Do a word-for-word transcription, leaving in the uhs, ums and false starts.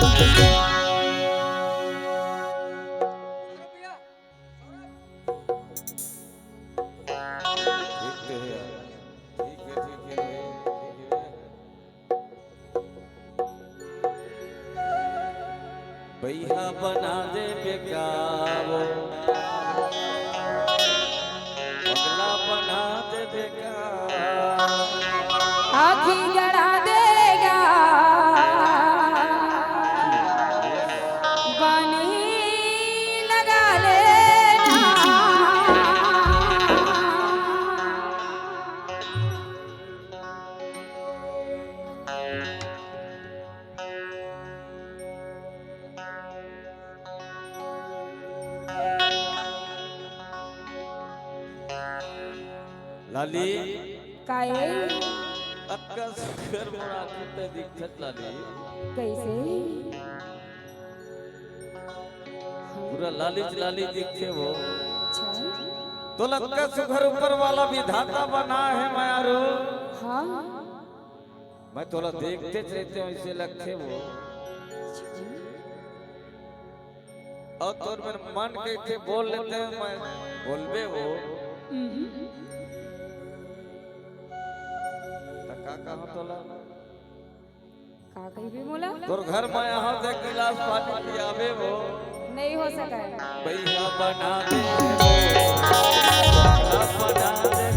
ठीक तो है यार। ठीक है, ठीक है भाई, ठीक है। भैया बना दे बेकाबू, पगला बना दे बेकाबू। आँखी गड़ा देगा, बानी लगा लेना। लाली। काए? अक्का सुघर मोर आँखी ते दिखत लाली। कैसे? पूरा लालिच लाली दिखथे वो। अच्छा। तोला अक्का सुघर ऊपर वाला विधाता बनाए हे मयारू। हाँ। मैं तोला देखतेच रहितेंव, अइसे लगथे वो। अउ तोर मेर मन कहिथे बोल लेतेंव, मैं बोलबे वो। हम्म। त का कहूँ तोला? का कहिबे मोला? तोर घर म आहूँ त एक गिलास पानी पियाबे वो। नहीं हो सकय। भैया बना दे, बना दे।